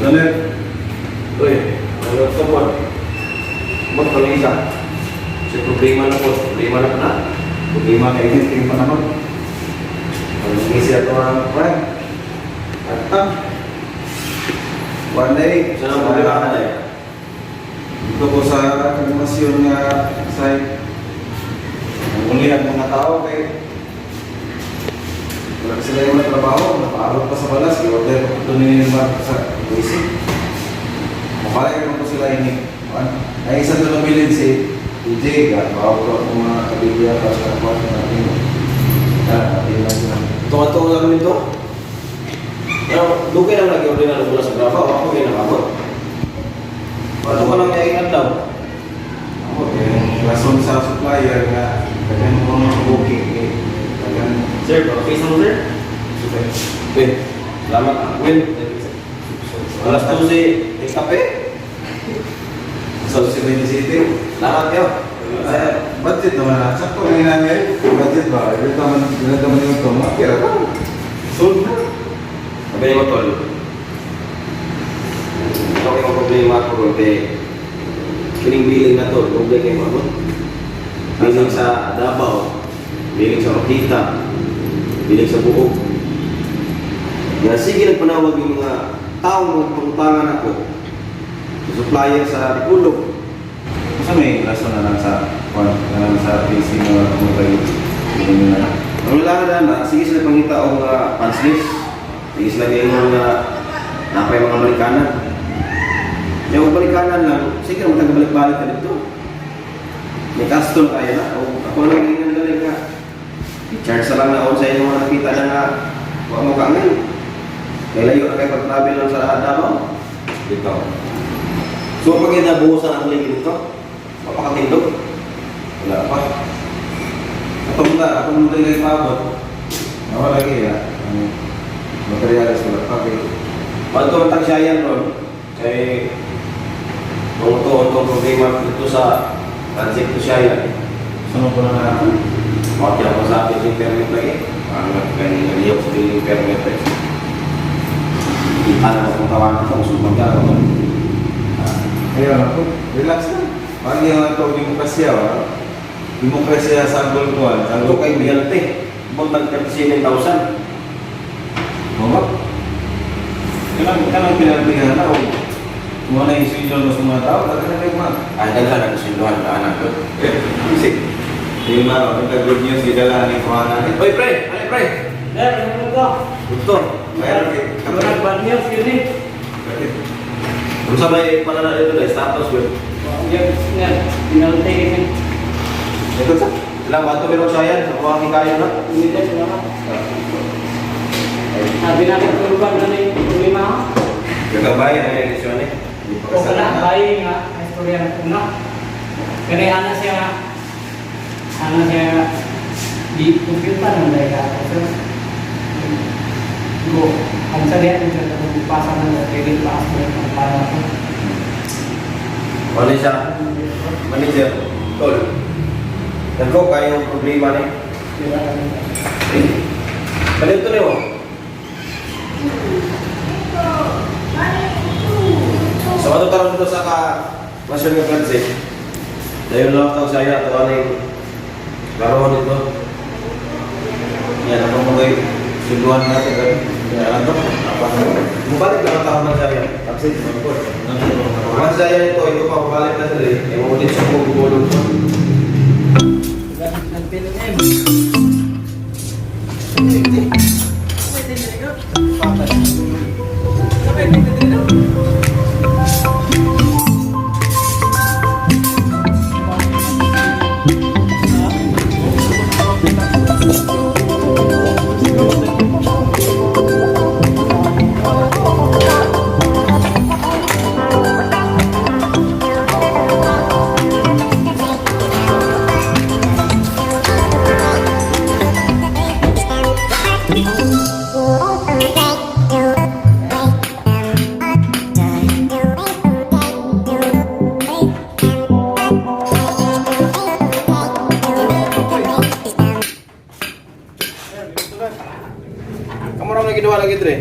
Sanet. Uy, ano ito po? Ba't kalisa? Sa problema na po, problema na po na. Problema kay init kay panahon. Ang ngisi ato ang kwan. At one day, Saan ang problema ka na eh? Dito ko sa animasyon nga site. Ang uli ang mga tao kay wala sila yung mga trabaho, napaabot pa sa balas, i-order ko ito ni Mark sa basic. Mapalay ko po sila ini. Kuan. Ay isa doon ang bilin si DJ, bawal ko ang mga kabilya pa sa kuan natin. Ah, natin lang sila. Ito lang namin to. Pero, dugay na lagi order na mula sa Davao, ako kayo nakabot. Paano ka lang yung adlaw? Ako, eh, rason sa supplier nga, daghan mo mga booking, eh, daghan. Sir, pa-face mo, sir? Okay. Wait, salamat. Will, alas 12, may kape. So, si Benny City. Salamat kayo. Eh, budget naman na. Sakto ngayon namin. Budget ba? Ilan naman yung toma? Kira ka. Sold na. Sabi mo, tol. Okay, ang problema ko ron, kay kining billing na to, doble kay mabot. Billing sa Davao, billing sa Rokita, billing sa Buog. Ya, sige, nagpanawag yung mga taong pangutangan ako sa supplier sa Dipulog. Kasi may rason na lang sa kwan, na lang sa PC nga mo kayo. Hindi na. Ang lalaki na na, sige sila pangita og mga punch list. Sige sila ngayon nga napay mga balikanan. Yung balikanan lang, sige naman taga-balik-balik ka dito. May custom kaya na. O ako lang yung galing nga. I-charge na lang na on sa inyo mga nakita na nga wa mo ka ngayon. Kaya layo na kayo pag-travel lang sa Davao. Dito. So pag inabuhusan ang ligi dito, mapakatindog. Wala pa. Atong na, atong na yung paabot. Nawala lagi ya. Ang materials wala pa kay Bato ang tagsyayan ron, kay tungtong tong problema dito sa transit to Siayan. Sunod ko na na. Bakit ako sa akin yung permit lagi? Paano kaya naliyok sa yung permit eh? Kita na akong tawanan ito, kung magkano ko. Ayun ako. Relax lang. Pag yung ato demokrasya ba? Demokrasya sa sanggol ko. Ito Sanggol kay Bialte, buntag 37,000. Mga? Kanang pinantihan na o kung ano yung sweldo mo sa mga tao, daghan na kayo mga. Ay, daghan ang sinduhan na anak ko. Eh, isip. Di ba, ang good news, gidala ni Kuhana ni. Oy, pre! Ano, pre? Sir, ano ko? Gusto. Mayroon kay Murag bad news yun eh. Bakit? Kung sa may panana dito na, status yun. Yung nga, pinalte yun. Ito sa? Ilang bato meron siya yan, sa kuha kayo na. Hindi salamat. Sabi natin tulungan na na yung problema ko. Gagabay Ay, ay, question eh. Di pa O kana, kasalanan. bayi nga, istorya na una. Kaya ana siya nga, ana siya nga, di computer na dahil ka ako, sir. Go, ang sa diyan, ang sa pasa na credit pass mo yung para ako. Ano siya? Manager, tol. Nagko kayo problema ni. Diba? Balik to niyo. So ato taron dito sa ka Masyon nga Francis. Dayon lang tawag saya ato aning laro nito. Yan, ang mga sunduan natin. Yan, ano? Apa? Mubalik lang ang taon ng saya. Absent, mga po. Ang saya ito, ito pa mabalik na sila eh. Yung ulit sa gugulong. Nagpilin. Kamu na ginawa lagi dre.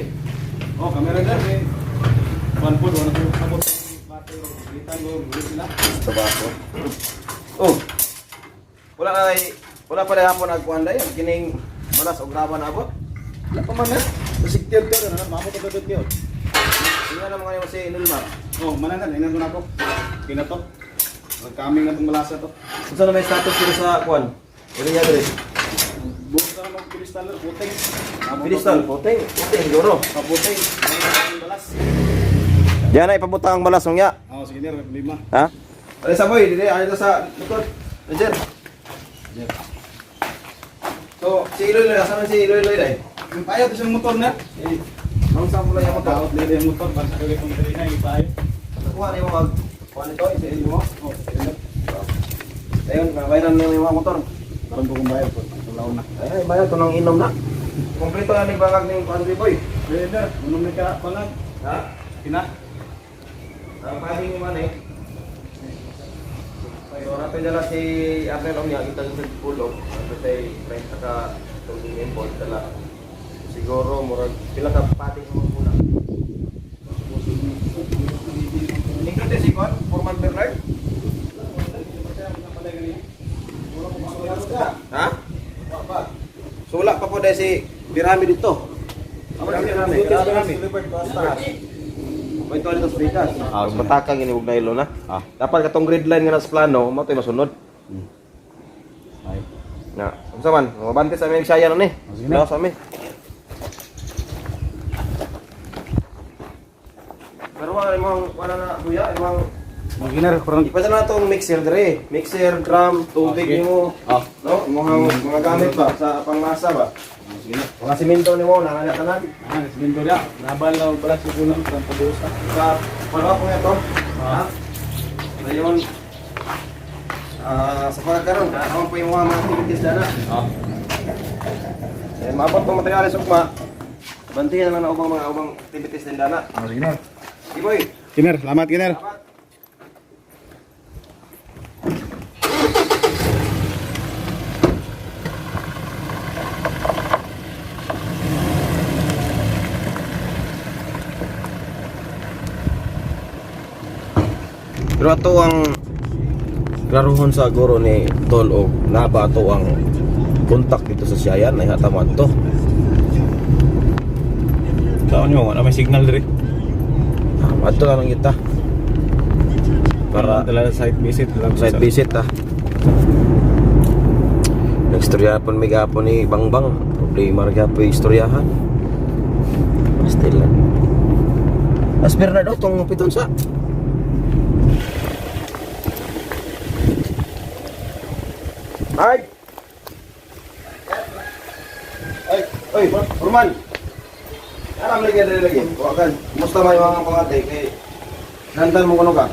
Oh, kamera dyan eh. Kuan po, wala ko abot. Gitan ko, gulit sila. Tabako. Oh. Wala kay wala pa hapon nagkuan day ang kining balas og graba na abot. Wala pa man eh. Sigtiod ka na, maabot ka doon tiod. Inga na mga nimo si Nilmar. Oh, mananan, inan ko na ako. Kina to. Kami nga itong malasa to. Unsa na may status dito sa kuan? Area diri. Buot na mag pilistal, puting. Pilistal, puting, puting siguro. Kaputing. Ang balas. Diyan na ipabutang ang balas unya. Oh, sige nir, lima. Ha? Ale sa boy, dili ayo sa likod. Roger. So, si Iloy asa man si Iloy dai? Yung payo to siyang motor na. Eh, ang sa pula yung motor. Daot nila yung motor, para sa kagay kong dali na, ipayo. Kuha na yung mag kuha nito, isa mo. Oh, sige nir. Ayun, bayaran na yung mga motor. Karon ko kung bayar po, tulaw na. Ay, bayad to nang inom na. Kompleto na ni bangag ning kuan boy. Sige nir, unong na ka pangag. Ha? Kina. Ang pahing mo man eh. So, natin dala si Abel Omnia, kita sa pulog. Natin tay 30 ka tubig import dala. Siguro, murag, pila ka pating sa mga kulang. Ningkot si Kon, Foreman Bernard? Ha? So wala pa po dahil si Birami dito. Birami, Birami. May tuwa dito sa Vegas. Ah, batakang ini ug nylon na. Ah. Dapat katong grid line nga nasa plano, mo to'y masunod. Ay. Na, unsa man, mabante sa aming Bisaya nun eh. Sige na. Laos ami. Pero wala imong wala na buya, imong Sige nir, parang ipasa na tong mixer dire. Mixer, drum, tubig Ah, sige. nimo. Ah. No, imong mga gamit ba sa pangmasa ba? Sige na. Mga simento nimo na na tanan. Ah, simento dia. Nabal na balas yung kulang, parang pabuhos na. Sa follow up ko ito. Ha? Ngayon, sa pagkakaroon, ako po yung mga activities na na. Ah. Eh, maabot pang materyales ugma. Bantihan na lang na ubang mga ubang activities din dana. Ah, sige nir. Sige boy. Kiner, salamat kiner. Salamat. Pero ato ang klaruhon sa guro ni Tol og naba ato ang kontak dito sa Siayan ay hataman to. Taon nyo, wala may signal diri. Ato na lang kita Para para dala site visit lang. site visit ah. Nagstorya pon mi gapon ni Bangbang. Problema ra gyapon yung istoryahan. Still lang. As Bernardo tong piton sa. Ay! Ay, oy, Roman. Aram lagi dali lagi. Wa kan. Kumusta man yung mga pangate kay nandan mo kuno ka?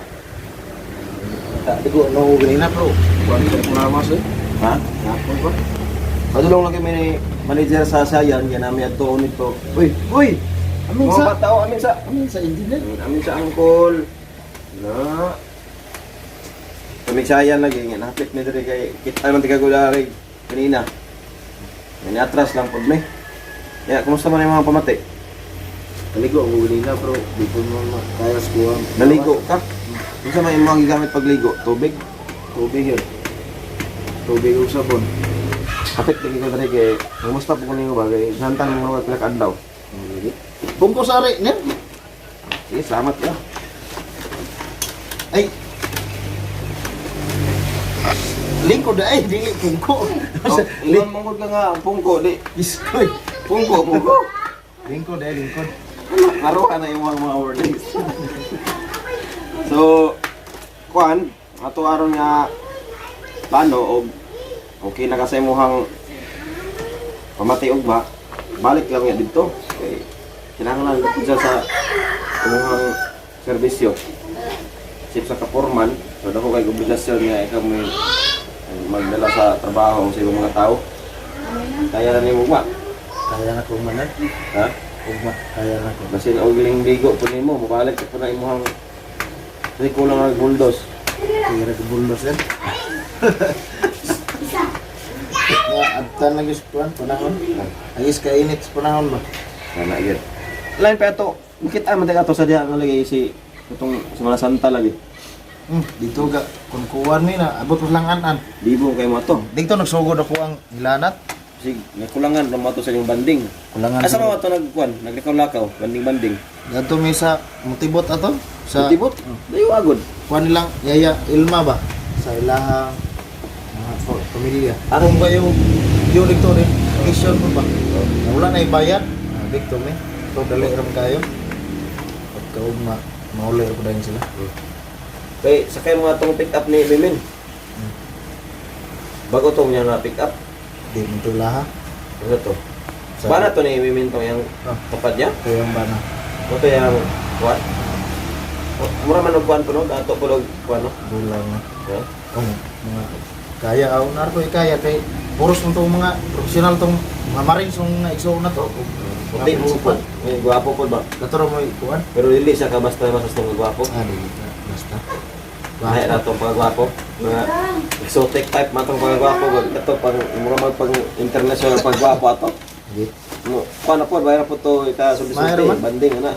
Tigo, no, ganina bro. Kuan ko kung eh. Ha? Napon ko. Padulong lang kami ni manager sa Sayan, yan namin ato nito. Uy, uy! Amin Mga sa, bata, oh, amin sa. amin sa engineer. Amin sa angkol. Na. Kami Sayan lagi nga napit mi diri kay kita man tiga gulari kanina. May atras lang pud mi. Ya, kumusta man yung mga pamati? Naligo ako ganina bro. Di ko mo kaya sa kuha. Naligo ka? Unsa man imong gigamit pagligo? Tubig? Tubig yun. Tubig ug sabon. Kapit lagi ko diri kay kumusta po kuno ba kay santan mo mga pila ka adlaw. Bungko sari niya. Sige, salamat ya. Ay. Lingkod ay dili pungko. Oh, ingon mongod ka nga pungko di. Iskoy. Pungko, pungko. Lingkod ay lingkod. Maruha na yung mga wordings. So, kuan, ato aron nga plano og okay na kasi muhang pamati ugma, balik lang nga dito. Kay kinahanglan ko siya sa imuhang serbisyo. Sip sa kaporman, so dako kay obligasyon nga ikaw may magdala sa trabaho sa ibang mga tao. Kaya na nimo ugma. Kaya na ko manan. Ha? Ugma kaya na ko. Basin og ling ligo po nimo, mabalik po na imuhang kasi kulang ang buldos. Tira ko bulos yan. Na adtan lagi sa kuan panahon. Agis ka init sa panahon ba. Sana yun. Lain pa ato. Makita man tayo ato sa diha nga lagi si itong Semana Santa lagi. Dito ga kun kuwan mi na abot ko lang an-an. Libo kay mo ato. Dito nagsugod ako ang hilanat. Sig nakulangan ra mo ato sa inyong banding. Kulangan. Asa mo ato nagkuan? Naglakaw-lakaw, banding-banding. Dito mi sa Mutibot ato sa Tibot. Dayo agod. kuan nilang Yaya Ilma ba sa ilahang mga pamilya. Aron ba yung yung dito rin? Vacation po ba? Wala na ibayad. Ah, dito mi. So dali ram kayo. Pagkaugma mauli ra dayon sila. Kay sakay mo atong pick up ni Bimin. Bago tong niya na pick up. Di mo tulaha. Ano to? Bana to ni Bimin tong yang kapad niya? Kayo ang bana. Mo to yang kuan. Mura man og kuan po no, dato po og kuan no. Bulang na. Ha? Oh, mga kaya aw narko kaya kay puros mo tong mga profesional tong mga marines tong igsoon na to. Puti mo po. May gwapo po ba? Katuro mo ikuan. Pero dili siya ka basta basta tong gwapo. Ah, dili na. Basta. Lahi na tong pagwapo. Mga exotic type man tong pagwapo. Ito pang mura mag pang international pagwapo ato. Sige. Mo kuan na po, bayar po to ika sulti Mayroon man. banding ana.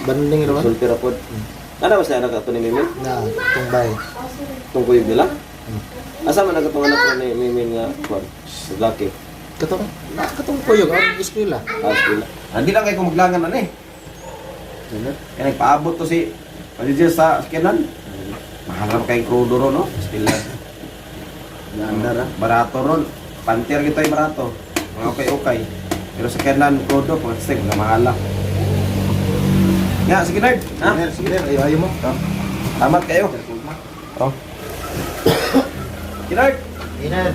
Banding ra man. Sulti ra pod. Ana ba siya anak ato ni Mimin? Na tong bay. Tong kuyog nila? Asa man anak ato ni Mimin nga kuan? Sa laki. Katong na katong kuyog ang eskwela. Ah, sila. Hindi lang kay kumaglangan ani. Kaya nagpaabot to si Pajijil sa Kenan. Mahal ra kay krudo ron, no? Stila. Ganda ra. Barato ron. Panter kita ay barato. Mga okay-okay. Pero sa Kenan, krudo, pag mga mahala. Nga, sige Nerd. Ha? Sige, sige, ayo ayo mo. Tamat kayo. Oh. Sige Nerd. Ina.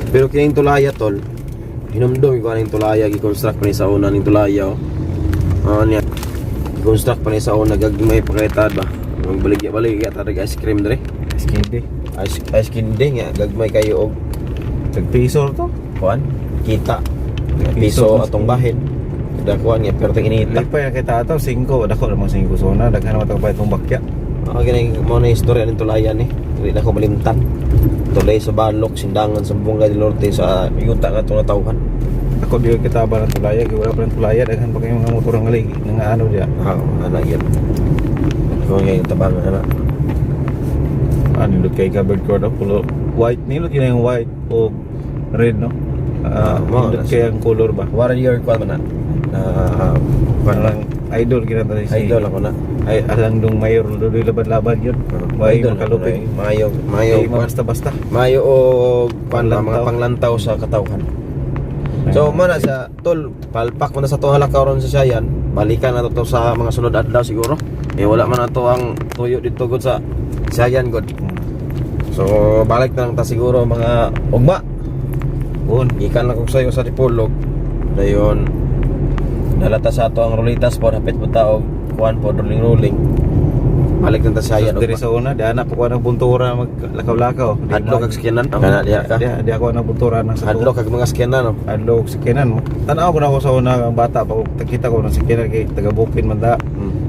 Pero kining tulaya tol, hinumdum ko aning tulaya gi-construct pa ni sa una ning tulaya oh. Oo niya. Gi-construct pa ni sa una gagmay pa kay ba. Magbaligya baligya ta ice cream dre. Skindi. Ice ice candy nga gagmay kayo og Tagpiso to. kuan kita. Piso atong bahin. Dakuan nga pero tang inita. Lipay na kita ato 5, dako namang 5 zona, daghan naman pa itong bakya. Ako gani mo na istorya ning tulaya ni. Dili na ko malimtan. Tulay sa Balok, Sindangan, sa Bunga del Norte sa yuta nga itong natawhan. Ako di kita ba ng tulaya, kay wala pa ng tulaya, daghan pa kayo mga motor ang ligi, nga ano diya. Ah, ana yun. Ako nga yung tabangan ana. Ano nindot kay covered court oh, pulo white nindot yun yung white o red no. Ah, Ah, mao nindot na kay ang color ba? Warrior ko man na. Na Parang idol ginata si idol ako na. Ay alang dong mayor dudoy laban-laban yun. May Idol ako makalupig. na, eh. Mayo, mayo, Ay basta-basta. mayo o pan, mga Panglantaw. panglantaw sa katawhan. So mo na sa tol, palpak mo na sa tuwang halakaw ron sa Sayan. Balikan na to, to sa mga sunod adlaw siguro. Eh wala man na to ang tuyo dito gud sa Sayan gud. So balik na lang ta siguro mga ugma. Un. Gikan lang kog sayo sa Dipolog. Dayon dala ta sa ato ang rulitas po hapit po ta og kuan po rolling rolling. Balik na ta sa Sayan Diri ugma. sa una, di anak ko ng buntura maglakaw-lakaw. Di Hadlok kag sakyanan. Kana diha ka. Di, di ako ng buntura ng sa Hadlok kag mga sakyanan no. Hadlok sakyanan. Tanaw ko na ako sa una ang bata pa kita ko ng sakyanan kay taga Bukid man ta.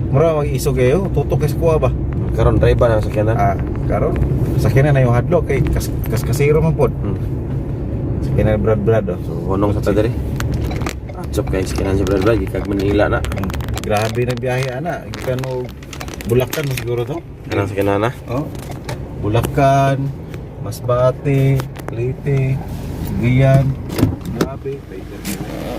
Mura mag-isog kayo, tutok kay sa kuha ba? Karon driver ang sakyanan. Ah, karon sakyanan na yung hadlok kay kas, kas kasiro man pod. Sakyanan brad brad oh. So hunong sa ta diri. Chop kay sakyanan si Brad Brad gikag Manila na. Grabe na biyahe ana. Gikan og Bulacan mo siguro to. Kanang sakyanan na. Oh. Bulacan, Masbate, Leyte, Giyan. Grabe.